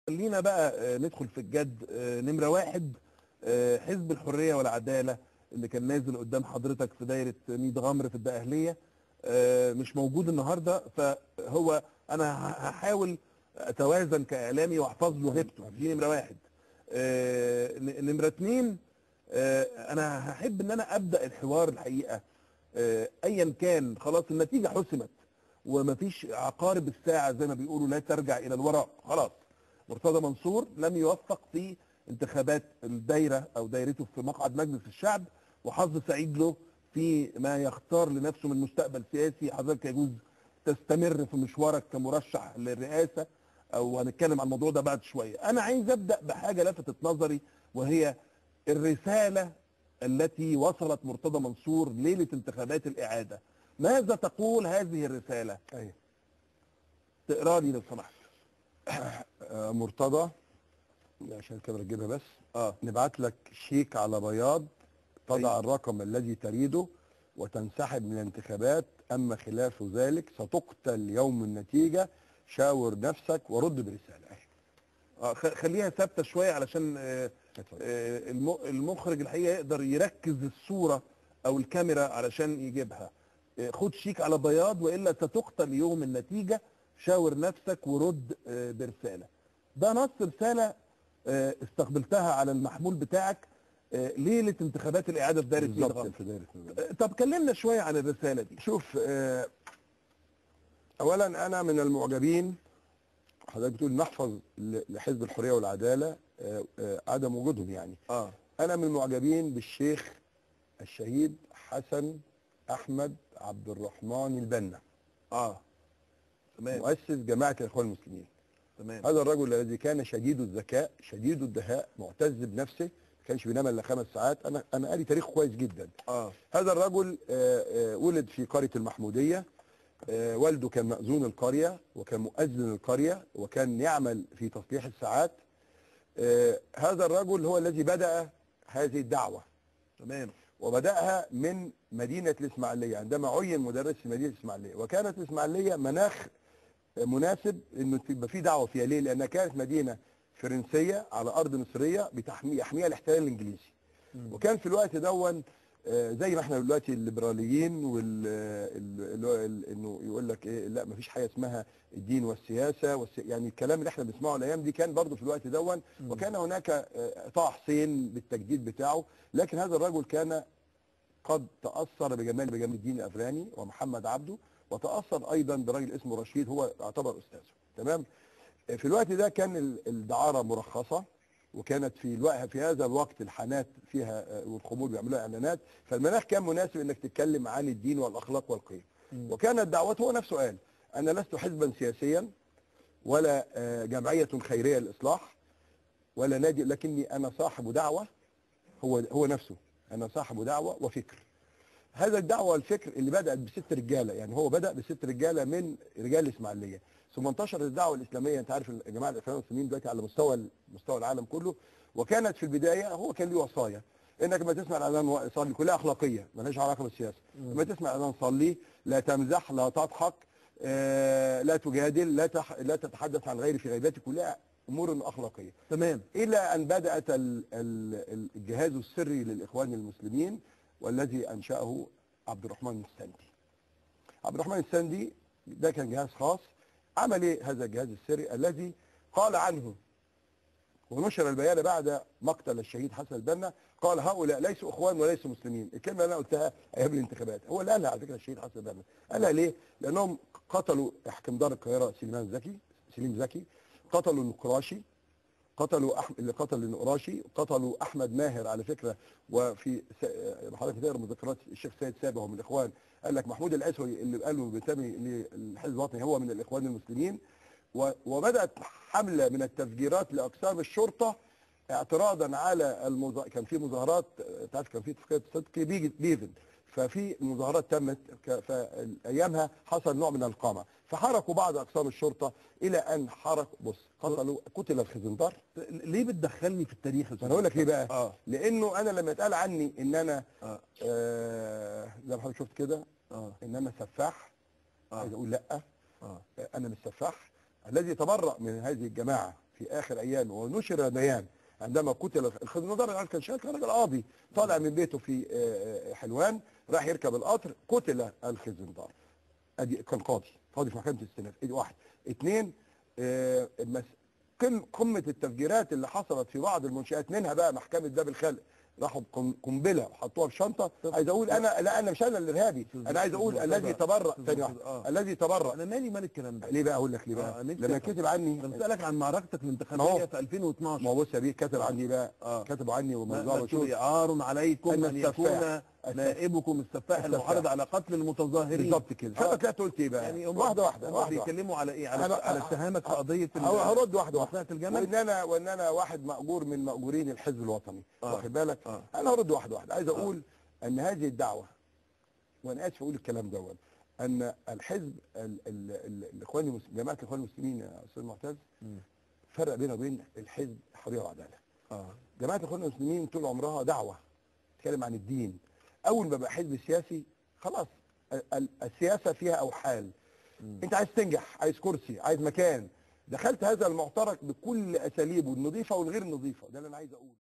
خلينا بقى ندخل في الجد. نمرة واحد، حزب الحرية والعدالة اللي كان نازل قدام حضرتك في دايرة ميت غمر في الدقهلية مش موجود النهارده، فهو انا هحاول اتوازن كاعلامي واحفظ له هيبته، دي نمرة واحد. نمرة اتنين، انا هحب ان انا ابدا الحوار الحقيقة ايا كان، خلاص النتيجة حسمت ومفيش عقارب الساعة زي ما بيقولوا لا ترجع الى الوراء، خلاص مرتضى منصور لم يوفق في انتخابات الدايرة او دايرته في مقعد مجلس الشعب، وحظ سعيد له في ما يختار لنفسه من مستقبل سياسي. حضرتك يجوز تستمر في مشوارك كمرشح للرئاسة، او هنتكلم عن الموضوع ده بعد شوية. انا عايز ابدا بحاجة لفتت نظري، وهي الرسالة التي وصلت مرتضى منصور ليلة انتخابات الاعادة. ماذا تقول هذه الرسالة؟ ايوه تقرا لي لو سمحت. مرتضى، عشان الكاميرا تجيبها بس. نبعت لك شيك على بياض، تضع أيوة. الرقم الذي تريده وتنسحب من الانتخابات، اما خلاف ذلك ستقتل يوم النتيجة، شاور نفسك ورد برسالة. خليها ثابتة شوية علشان المخرج الحقيقة يقدر يركز الصورة او الكاميرا علشان يجيبها. خد شيك على بياض والا ستقتل يوم النتيجة، شاور نفسك ورد برسالة. ده نص رسالة استقبلتها على المحمول بتاعك ليلة انتخابات الاعادة في دايرة ميت غمر. طب كلمنا شوية عن الرسالة دي. شوف، اولا انا من المعجبين، حضرتك بتقول نحفظ لحزب الحرية والعدالة عدم وجودهم يعني. انا من المعجبين بالشيخ الشهيد حسن احمد عبد الرحمن البنا. تمام. مؤسس جماعة الاخوان المسلمين. تمام. هذا الرجل الذي كان شديد الذكاء، شديد الدهاء، معتز بنفسه، ما كانش بينام الا 5 ساعات. انا قاري تاريخه كويس جدا. هذا الرجل ولد في قرية المحموديه. والده كان مأذون القرية وكان مؤذن القرية وكان يعمل في تصليح الساعات. هذا الرجل هو الذي بدأ هذه الدعوة. تمام. وبدأها من مدينة الإسماعيلية عندما عين مدرس في مدينة الإسماعيلية، وكانت الإسماعيلية مناخ مناسب انه تبقى في دعوة فيها. ليه؟ لأنها كانت مدينة فرنسية على أرض مصرية يحميها الاحتلال الإنجليزي. وكان في الوقت دون زي ما احنا دلوقتي الليبراليين انه يقول لك ايه، لا مفيش حاجة اسمها الدين والسياسة يعني الكلام اللي احنا بنسمعه الايام دي كان برضه في الوقت دون. وكان هناك طه حسين بالتجديد بتاعه، لكن هذا الرجل كان قد تاثر بجمال الدين الافغاني ومحمد عبده، وتاثر ايضا برجل اسمه رشيد، هو اعتبر استاذه. تمام. في الوقت ده كان الدعاره مرخصة، وكانت في هذا الوقت الحانات فيها والخمور بيعملوها اعلانات، فالمناخ كان مناسب انك تتكلم عن الدين والاخلاق والقيم. وكانت دعوته، هو نفسه قال: انا لست حزبا سياسيا ولا جمعية خيرية للاصلاح ولا نادي، لكني انا صاحب دعوه. هو نفسه، انا صاحب دعوه وفكر. هذا الدعوة والفكر اللي بدات بست رجاله، يعني هو بدا بست رجاله من رجال الاسماعيلية، ثم انتشرت الدعوة الاسلامية. انت عارف الجماعة الاخوان المسلمين دلوقتي على مستوى العالم كله. وكانت في البداية هو كان له وصايا، انك ما تسمع الاذان صلي، كلها اخلاقية مالهاش علاقة بالسياسة. لما تسمع الاذان صلي، لا تمزح، لا تضحك، لا تجادل، لا تتحدث عن غيري في غيبتي، كلها امور اخلاقية. تمام. الى ان بدات الجهاز السري للاخوان المسلمين، والذي انشاه عبد الرحمن السندي. عبد الرحمن السندي ده كان جهاز خاص. عمل ايه هذا الجهاز السري الذي قال عنه ونشر البيان بعد مقتل الشهيد حسن البنا؟ قال هؤلاء ليسوا اخوان وليسوا مسلمين. الكلمة اللي انا قلتها ايام الانتخابات هو اللي قالها على فكرة الشهيد حسن البنا. قالها ليه؟ لانهم قتلوا حكمدار القاهرة سليم زكي، قتلوا النقراشي، قتلوا اللي قتل النقراشي، قتلوا احمد ماهر على فكرة. وفي حضرتك تقرا مذكرات الشيخ سيد سابع من الاخوان، قال لك محمود العسوي اللي قالوا بينتمي للحزب الوطني هو من الاخوان المسلمين. وبدات حمله من التفجيرات لاقسام الشرطة اعتراضا على كان في مظاهرات، تعرف كان في اتفاقية صدقي بيفن، ففي مظاهرات تمت فايامها حصل نوع من القمع، فحركوا بعض اقسام الشرطة الى ان حرك بص قتلوا قتل الخزندار. ليه بتدخلني في التاريخ؟ انا اقول لك ليه بقى. لانه انا لما اتقال عني ان انا زي ما حضرتك شفت كده ان انا سفاح، عايز اقول لا، انا مش سفاح. الذي تبرأ من هذه الجماعة في اخر ايامه، ونشر بيان عندما قتل الخزندار. العارف كان شغال، كان راجل قاضي طالع من بيته في حلوان راح يركب القطر، قتل الخزندار. ادي كان قاضي في محكمة الاستئناف. ادي واحد. اثنين، قمة التفجيرات اللي حصلت في بعض المنشات، منها بقى محكمة باب الخلق، راحوا بقنبله وحطوها في شنطه. عايز اقول انا، لا انا مش انا الارهابي، انا عايز اقول الذي تبرأ. ثاني واحدة، الذي تبرأ. انا مالي مال الكلام ده ليه بقى؟ اقول لك ليه بقى. لما كتب عني، انا بسالك عن معركتك الانتخابية في 2012. ما هو بص يا بيه، كتب عني بقى، كتبوا عني وموضوع مشهور، عار عليكم ان يكون نائبكم السفاح المعارض على قتل المتظاهرين. بالظبط كده. فانا طلعت قلت ايه بقى؟ يعني واحدة واحدة بيتكلموا على ايه؟ على اتهامك في قضية هرد واحدة واحدة، الجمل، وان انا واحد ماجور من ماجورين الحزب الوطني، واخد بالك؟ انا هرد واحدة واحدة. عايز اقول ان هذه الدعوة، وانا اسف اقول الكلام دوت، ان الحزب الاخوان، جماعة الاخوان المسلمين يا استاذ معتز، فرق بينه وبين الحزب حرية وعداله. جماعة الاخوان المسلمين طول عمرها دعوه تتكلم عن الدين. اول ما بقى حزب سياسي خلاص، السياسة فيها اوحال. انت عايز تنجح، عايز كرسي، عايز مكان، دخلت هذا المعترك بكل اساليبه النظيفة والغير نظيفة. ده اللي انا عايز اقوله.